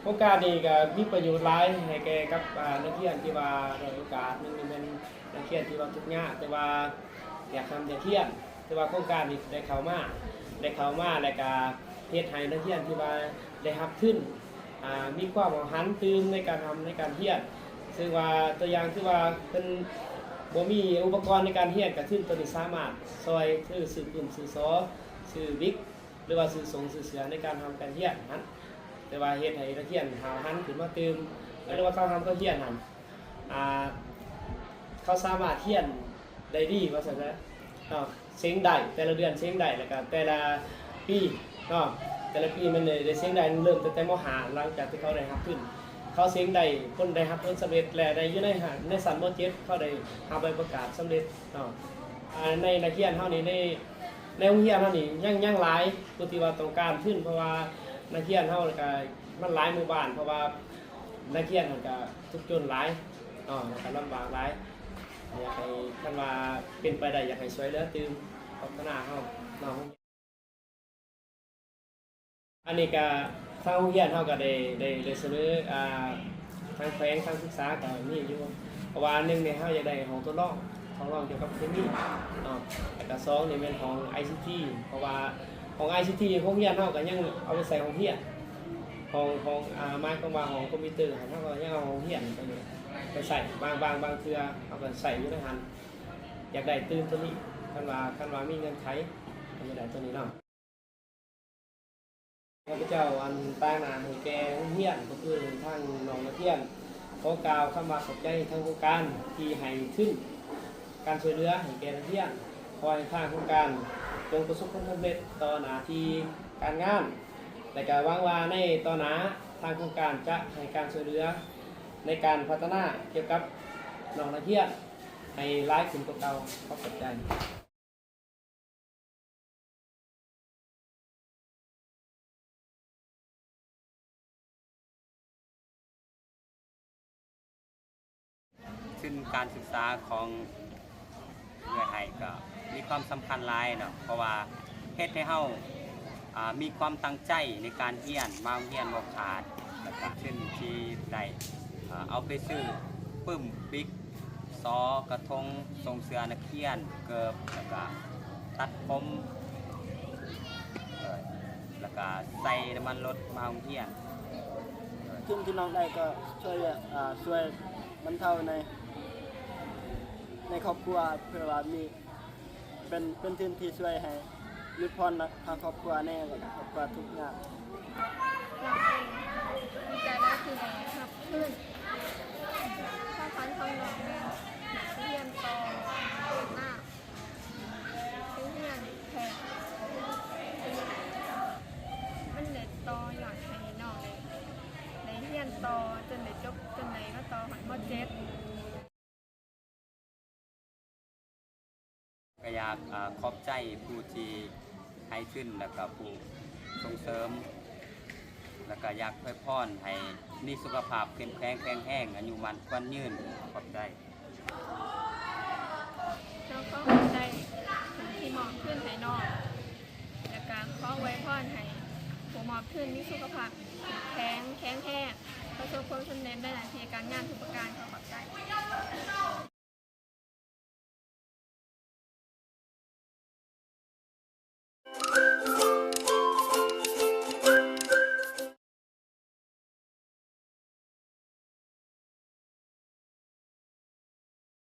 ໂຄງການນີ້ກໍມີປະໂຫຍດຫຼາຍໃຫ້ແກ່ກັບ ອາ ນັກຮຽນທີ່ວ່າດ້ອຍໂອກາດ, ໜຶ່ງນີ້ແມ່ນນັກຮຽນທີ່ວ່າທຸກຍາກ ແຕ່ວ່າຢາກຮ່ຳຢາກຮຽນ, ແຕ່ວ່າໂຄງການນີ້ໄດ້ເຂົ້າມາ ໄດ້ເຂົ້າມາແລ້ວກໍເຮັດໃຫ້ນັກຮຽນທີ່ວ່າໄດ້ຮັບທຶນ ອາ ມີຄວາມເອົາຫັນຕື່ມໃນການຮ່ຳໃນການຮຽນ. ເຊິ່ງວ່າຕົວຢ່າງຄືວ່າເພິ່ນບໍ່ມີອຸປະກອນໃນການຮຽນ ກໍທຶນຕົວນີ້ສາມາດຊ່ອຍ ຄືຊື້ປຶ້ມ ຊື້ສໍ ຊື້ວິກ ຫຼືວ່າຊື້ສົງຊື້ເສື້ອໃນການຮ່ຳການຮຽນຫັ້ນ ແຕ່ວ່າເຮັດໃຫ້ນັກຮຽນຫ້າວຫັນຂຶ້ນມາຕື່ມ ຫຼືວ່າເຂົາຮ່ຳເຂົາຮຽນຫັ້ນ ອາ ເຂົາສາມາດຮຽນໄດ້ດີວ່າຊັ້ນຊະເນາະ, ເສັງໄດ້ ແຕ່ລະເດືອນເສັງໄດ້ ແລ້ວກະແຕ່ລະປີເນາະ ແຕ່ລະປີມັນໄດ້ ໄດ້ເສັງໄດ້ ເລີ່ມຕັ້ງແຕ່ ມໍຫ້າ ຫຼັງຈາກທີ່ເຂົາໄດ້ຮັບທຶນ ເຂົາເສັງໄດ້ ຜົນໄດ້ຮັບຜົນສຳເລັດ ແລະ ໄດ້ຢູ່ໃນ ໃນຊັ້ນ ມໍເຈັດ ເຂົາໄດ້ຮັບໃບປະກາດສຳເລັດເນາະ. ອາ ໃນນັກຮຽນເຮົານີ້ ໃນ ໃນໂຮງຮຽນເຮົານີ້ຍັງ ຍັງຫຼາຍຜູ້ທີ່ວ່າຕ້ອງການທຶນ ເພາະວ່ານັກຮຽນເຮົາກະມັນຫຼາຍໝູ່ບ້ານ ເພາະວ່ານັກຮຽນຫັ້ນກະທຸກຈົນຫຼາຍເນາະ ແລ້ວກະລຳບາກຫຼາຍ. ຢາກໃຫ້ ຄັນວ່າເປັນໄປໄດ້ ຢາກໃຫ້ຊ່ວຍເຫຼືອຕື່ມພັດທະນາເຮົາເນາະ. ອັນນີ້ກະທາງໂຮງຮຽນເຮົາກະໄດ້ ໄດ້ ໄດ້ສະເໜີ ອາ ທາງແຂວງ ທາງສຶກສາກະມີຢູ່ ເພາະວ່າໜຶ່ງນີ້ເຮົາຢາກໄດ້ຫ້ອງທົດລອງ ທົດລອງກ່ຽວກັບເຄມີເນາະ ແລ້ວກະສອງນີ້ແມ່ນຫ້ອງໄອຊີທີ ເພາະວ່າຫ້ອງໄອຊີທີໂຮງຮຽນເຮົາກະຍັງເອົາໄປໃສ່ຫ້ອງຮຽນ ຫ້ອງ ຫ້ອງ ອາ ໝາຍຄວາມວ່າຫ້ອງຄອມພິວເຕີຫັ້ນ ເຮົາກະຍັງເອົາຫ້ອງຮຽນໄປ ໄປໃຊ້ ບາງ ບາງ ບາງເທື່ອເຮົາກະໃຊ້ຢູ່ໃນຫັ້ນ. ຢາກໄດ້ຕື່ມໂຕນີ້ ຄັນວ່າ ຄັນວ່າມີເງື່ອນໄຂ ກໍຢາກໄດ້ໂຕນີ້ເນາະ. ຂ້າພະເຈົ້າ ອັນ ຕາງໜ້າໃຫ້ແກ່ໂຮງຮຽນ ກໍຄືທາງນ້ອງນັກຮຽນ ຂໍກ່າວຄຳວ່າຂອບໃຈທາງໂຄງການທີ່ໃຫ້ທຶນການຊ່ວຍເຫຼືອໃຫ້ແກ່ນັກຮຽນ. ຂໍໃຫ້ທາງໂຄງການຈົ່ງປະສົບຜົນສຳເລັດຕໍ່ໜ້າທີ່ການງານ ແລະ ກໍຫວັງວ່າໃນຕໍ່ໜ້າ ທາງໂຄງການຈະໃຫ້ການຊ່ວຍເຫຼືອໃນການພັດທະນາກ່ຽວກັບນ້ອງນັກຮຽນ ໃຫ້ຫຼາຍຂຶ້ນກວ່າເກົ່າ. ຂໍຂອບໃຈ. ທຶນການສຶກສາຂອງເອື້ອຍໄຮ່ກໍມີຄວາມສຳຄັນຫຼາຍເນາະ ເພາະວ່າເຮັດໃຫ້ເຮົາ ອາ ມີຄວາມຕັ້ງໃຈໃນການຮຽນ ມາໂຮງຮຽນບໍ່ຂາດ ແລ້ວກະທຶນທີ່ໄດ້ ອາ ເອົາໄປຊື້ປຶ້ມ ປິກ ສໍ ກະທົງ ສົ່ງເສື້ອນັກຮຽນ ເກີບ ແລ້ວກະຕັດຜົມ ແລ້ວກະໃສ່ນ້ຳມັນລົດມາໂຮງຮຽນ. ທຶນທີ່ນ້ອງໄດ້ກໍຊ່ວຍ ອາ ຊ່ວຍບັນເທົາໃນ ໃນຄອບຄົວ ເພື່ອວ່າມີ ເປັນ ເປັນທຶນທີ່ຊ່ວຍໃຫ້ຫຼຸດຜ່ອນທາງຄອບຄົວແດ່ ແລ້ວກໍຄອບຄົວທຸກຍາກ. ນ້ອງເອງດີໃຈຫຼາຍທີ່ໄດ້ຮັບທຶນ. ຄວາມຝັນຂອງນ້ອງແມ່ນຢາກໄປຮຽນຕໍ່ ໄປຮຽນແພດ ມັນໄດ້ຕໍ່ຍອດໃຫ້ນ້ອງໄດ້ ໄດ້ຮຽນຕໍ່ຈົນໄດ້ຈົບ ຈົນໄດ້ມາຕໍ່ຮອດ ມໍເຈັດ. ກໍຢາກ ອາ ຂອບໃຈຜູ້ທີ່ໃຫ້ທຶນ ແລ້ວກໍຜູ້ສົ່ງເສີມ ແລ້ວກໍຢາກອວຍພອນໃຫ້ມີສຸຂະພາບເຂັ້ມແຂງແຂງແຮງ ອາຍຸໝັ້ນຂວັນຍືນ. ຂອບໃຈ. ເຈົ້າຂອງຂອບໃຈຜູ້ທີ່ມອບທຶນໃຫ້ນ້ອງ ແລ້ວກໍຂໍອວຍພອນໃຫ້ຜູ້ມອບທຶນມີສຸຂະພາບແຂງແຂງແຮງ ປະສົບຄວາມສຳເລັດໃນໜ້າທີ່ການງານທຸກປະການ.